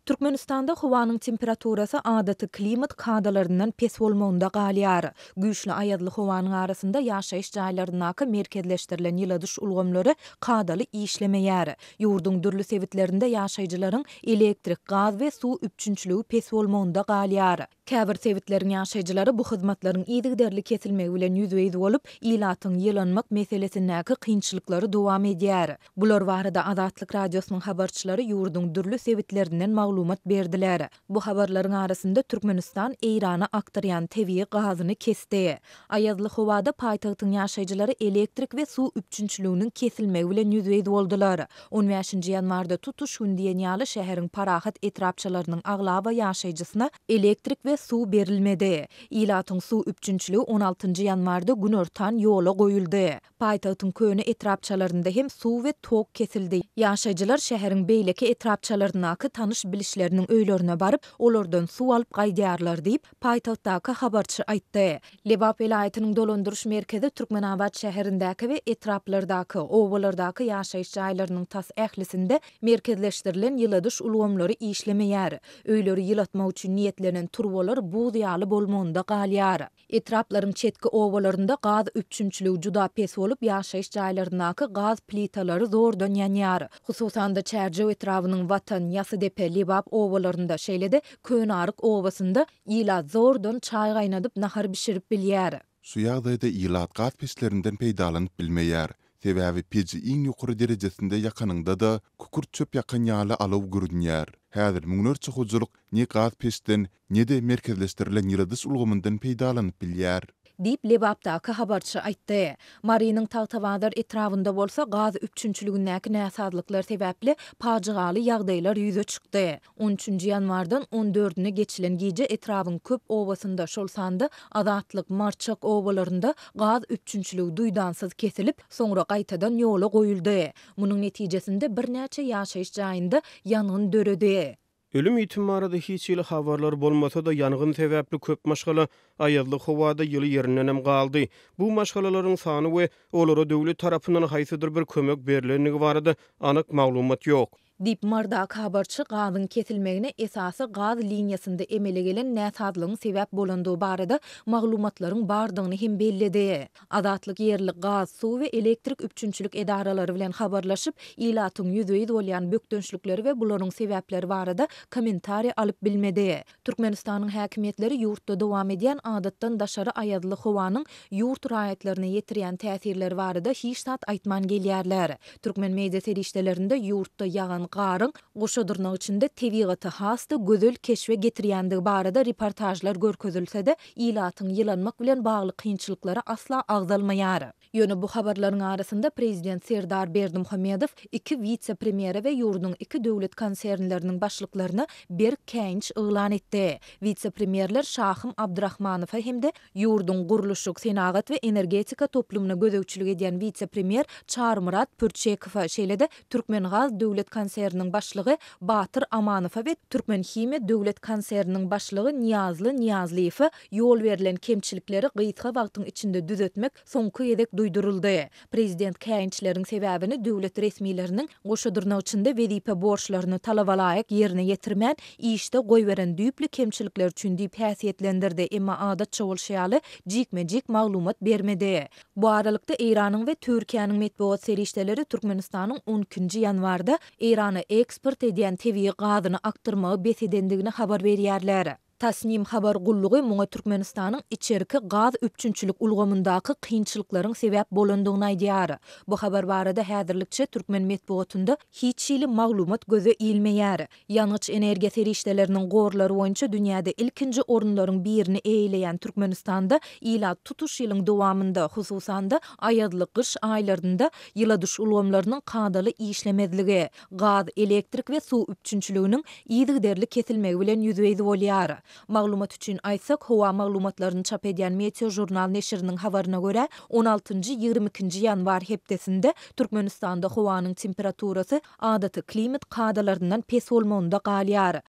Türkmenistanda howanyň temperaturasy adaty klimat kadalaryndan pes bolmagynda galýar. Güýçli aýazly howanyň arasynda ýaşaýyş jaýlaryndaky merkezleşdirilen ýyladyş ulgamlary kadaly işlemeýär. Ýurduň dürli sebitlerinde ýaşaýjylaryň elektrik, gaz we suw üpjünçiligi pes bolmagynda galýar. Käbir sebitleriň ýaşaýjylary bu hyzmatlaryň yzygiderli kesilmegi bilen ýüzbe-ýüz bolup, ilatyň ýylanmak meselesindäki kynçylyklary dowam edýär. Bular barada Azatlyk Radiosynyň habarçylary ýurduň dürli sebitlerinden maglumat berdiler. Bu habarlaryň arasynda Türkmenistan Eýrana akdyrýan tebigy gazyny kesdi. Aýazly howada paýtagtyň ýaşaýjylary elektrik we suw üpjünçiliginiň kesilmegi bilen ýüzbe-ýüz boldular. On bäşinji ýanwarda tutuş gün diýen ýaly şäheriň Parahat etrapçalarynyň aglaba ýaşaýjysyna elektrik we suw berilmedi. Ilatyň suw üpjünçiligi on altynjy ýanwarda günortan ýola goýuldy. Paýtagtyň köne etrapçalarynda hem suw we tok kesildi. Ýaşaýjylar şäheriň beýleki etrapçalaryndaky tanyş-bilişleriniň öýlerine baryp, olardan suw alyp gaýdýarlar diýip, paýtagtdaky habarçy aýtdy. Lebap welaýatynyň dolandyryş merkezi Türkmenabat şäherindäki we etraplardaky, obalardaky ýaşaýyş jaýlarynyň tas ählisinde merkezleşdirilen ýyladyş ulgamlary işlemeýär. Öýleri ýylatmak üçin niýetlenen turbalar buz ýaly bolmagynda galýar. Etraplaryň çetki obalarynda gaz üpjünçiligi juda pes bolup, ýaşaýyş jaýlaryndaky gaz plitalary zordan ýanýar. Hususan-da, Çärjew etrabynyň Watan, Ýasydepe, Lebap obalarynda, şeýle-de Könearyk obasynda ilat zordan çaý gaýnadyp, nahar bişirip bilýär. Şu ýagdaýda ilat gaz peçlerinden peýdalanyp bilmeýär. Sebäbi peji iň ýokary derejesinde ýakanyňda-da, kükürt çöp ýakan ýaly alaw görünýär. Häzir müňlerçe hojalyk ne gaz peçden, ne-de merkezleşdirilen ýyladyş ulgamyndan peýdalanyp bilýär. Diýip, Lebapdaky habarçy aýtdy. Marynyň Tagtabazar etrabynda bolsa gaz üpjünçiligindäki näsazlyklar sebäpli pajygaly ýagdaýlar ýüze çykdy. On üçünji ýanwardan on dördüne geçilen gije etrabyň köp obasynda, şol sanda Azatlyk, Marçak obalarynda gaz üpjünçiligi duýdansyz kesilip, soňra gaýtadan ýola goýuldy. Munuň netijesinde birnäçe ýaşaýyş jaýynda ýangyn döredi. Ölüm-ýitim barada hiç hili habarlar bolmasa-da, ýangyn sebäpli köp maşgala aýazly howada ýyly ýerindenem galdy. Bu maşgalalaryň sany we olara döwlet tarapyndan haýsydyr bir kömek berlendigi barada anyk maglumat ýok. Diýip, Mardaky habarçy gazyň kesilmegine esasy gaz liniýasynda emele gelen näsazlygyň sebäp bolandygy barada maglumatlaryň bardygyny hem belledi. Azatlyk ýerli gaz, suw we elektrik üpjünçilik edaralary bilen habarlaşyp, ilatyň ýüzbe-ýüz bolýan bökdençlikleri we bularyň sebäpleri barada kommentariý alyp bilmedi. Türkmenistanyň häkimiýetleri ýurtda dowam edýän adatdan daşary aýazly howanyň ýurt raýatlaryna ýetirýän täsirleri barada hiç zat aýtman gelýärler. Türkmen media serişdelerinde ýurtda ýagan garyň goşa dyrnak içinde tebigaty has-da gözel keşbe getirýändigi barada reportažlar görkezilse-de, ilatyň ýylanmak bilen bagly kynçylyklary asla agzalmaýar. Ýöne bu habarlaryň arasynda prezident Serdar Berdimuhamedow iki wise-premýere we ýurduň iki döwlet konsernleriniň başlyklaryna berk käýinç yglan etdi. Wise-premýerler Şahym Abdurahmanowa hem-de ýurduň gurluşyk, senagat we energetika toplumyna gözegçilik edýän wise-premýer Çarymyrat Pürçekowa, şeýle-de Türkmengaz döwlet konserniniň başlygy Batyr Amanowa we Türkmenhimiýa döwlet konserniniň başlygy Nyýazly Nyýazlyýewe ýol berlen kemçilikleri gysga wagtyň içinde düzetmek soňky gezek duýduryldy. Prezident käýinçleriň sebäbini döwlet resmileriniň goşa dyrnak içinde wezipe borçlaryny talabalaýyk ýerine ýetirmän, işde goýberen düýpli kemçilikleri üçin diýip häsiýetlendirdi, emma adatça bolşy ýaly, jikme-jik maglumat bermedi. Bu aralykda, Eýranyň we Türkiýäniň metbugat serişdeleri Türkmenistanyň on ikinji ýanwarda Eýrana eksport edýän tebigy gazyny akdyrmagy bes edendigini habar berýärler. Tasnim habar gullugy muňa Türkmenistanyň içerki gaz üpjünçilik ulgamyndaky kynçylyklaryň sebäp bolandygyny aýdýar. Bu habar barada häzirlikçe türkmen metbugatynda hiç hili maglumat göze ilmeýär. Ýangyç-energiýa serişdeleriniň gorlary boýunça dünýäde ilkinji orunlaryň birini eýeleýän Türkmenistanda ilat tutuş ýylyň dowamynda, hususan-da, aýazly gyş aýlarynda ýyladyş ulgamlarynyň kadaly işlemezligi, gaz, elektrik we suw üpjünçiliginiň yzygiderli kesilmegi bilen ýüzbe-ýüz bolýar. Maglumat üçin aýtsak, howa maglumatlaryny çap edýän Meteožurnal neşiriniň habaryna görä, on altynjy, 22-nji ýanwar hepdesinde Türkmenistanda howanyň temperaturasy adaty klimat kadalaryndan pes bolmagynda galýar.